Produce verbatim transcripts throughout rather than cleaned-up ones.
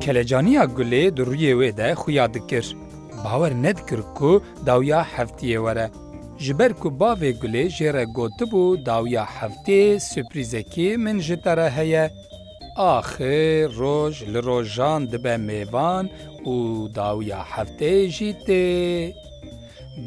Kelecaniya Gulê di rûyê wê de xuya dikir. Bawer nedikir ku dawiya heftiyê were. Ji ber ku bavê Gulê jê re gotibû dawiya heftiyê sürprîzekî min ji te re heye. Axir roj li rojan dibe mêvan û dawiya hefteyê jî tê.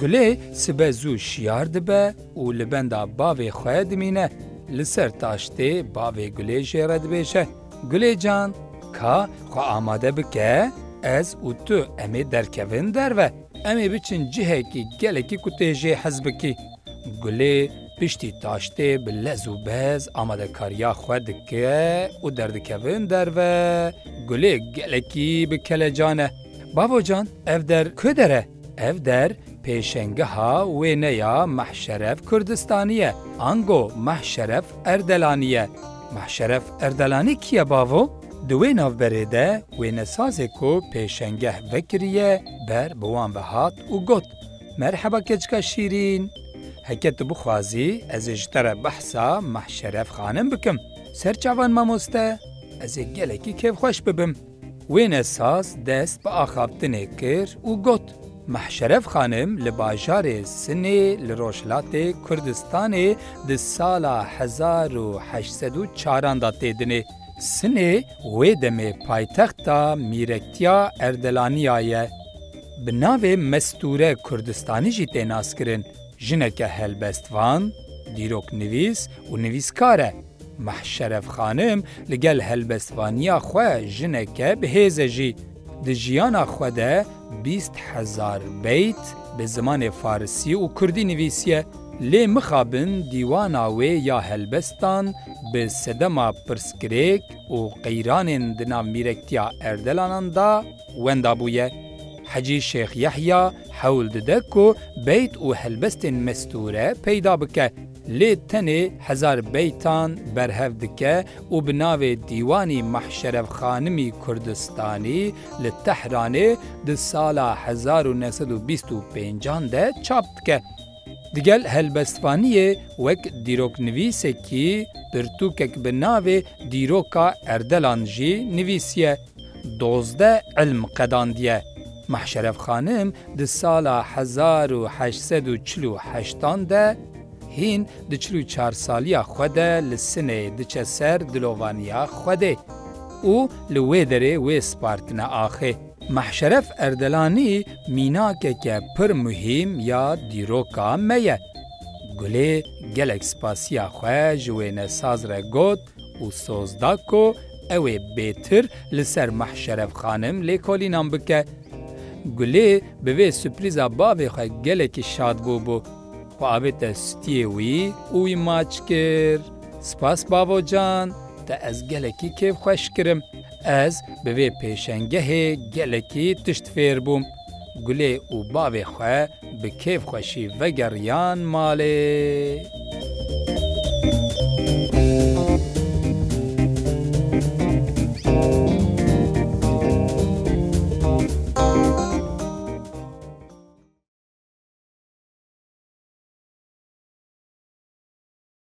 Gulê sibe zû şiyar dibe û li benda bavê xwe dimîne. Li ser taştê bavê Gulê jê re dibêje, Gulê can, ka xwe amade bike, ez û tu em ê derkevin derve. Em ê biçin cihekî gelekî ku tê jê hez bikî. Gulê piştî taştê bi lez û bez amadekariya xwe dike û derdikevin derve. Gulê gelekî bi kelecan e. Bavo can, ev der ku der e? Ev der pêşengeha wêneya Mehşeref Kurdistanî ye. Ango Mehşeref Erdelanî ye. Mehşeref Erdelanî kî ye bavo? Di wê navberê de wênesazê ku pêşengeh vekiriye, ber bi wan ve hat û got, Merheba keçika şîrîn. Heke tu bixwazî, ez ê ji te re behsa Mehşeref Xanim bikim. Ser çavan mamoste, ez ê gelekî kêfxweş bibim. Wênesaz dest bi axaftinê kir û got, Mehşeref Xanim li bajarê Sinê li Rojhilatê Kurdistanê di sala hezar û heşt sed û çaran de tê dinê. Sinê wê demê paytexta mîrektiya Erdelaniya ye. Bi navê Mestûre Kurdistanî jî tê naskirin. Jineke helbestvan, dîroknivîs û nivîskar e. Mehşeref Xanim li gel helbestvaniya xwe jineke bi hêz e jî. Di jiyana xwe de bîst hezar beyt bi zimanê farisî û kurdî nivîsiye. Lê mixabin dîwana wê ya helbestan bi sedema pirsgirêk û qeyranên di nav mîrektiya Erdelanan de wenda bûye. Hecî Şêx Yehya hewl dide ku beyt û helbestên Mestûre peyda bike. Lê tenê hezar beytan berhev dike û bi navê Dîwanî Mehşeref Xanimî Kurdistanî li Tehranê di sala hezar û neh sed û bîst û pêncan de çap dike. Digel helbestvaniyê wek dîroknivîsekî pirtûkek bi navê Dîroka Erdelan jî nivîsiye. Dozdeh ilm qedandiye. Mehşeref Xanim di sala hezar û heşt sed û çil û heştan de hîn di çil û çar saliya xwe de li Sinê diçe ser dilovaniya Xwedê û li wê derê wê spartine axê. Mehşeref Erdelanî mînakeke pir muhîm ya dîroka me ye. Gulê gelek spasiya xwe ji wênesaz re got û soz da ku ew ê bêtir li ser Mehşeref Xanim lêkolînan bike. Gulê bi vê surprîza bavê xwe gelekî şad bûbû. Xwe avête stiyê wî û wî maç kir. Spas bavo can, te ez gelekî kêfxweş kirim. Ez bi vê pêşengehê gelekî tişt fêr bûm. Gulê û bavê xwe bi kêfxweşî vegeriyan malê.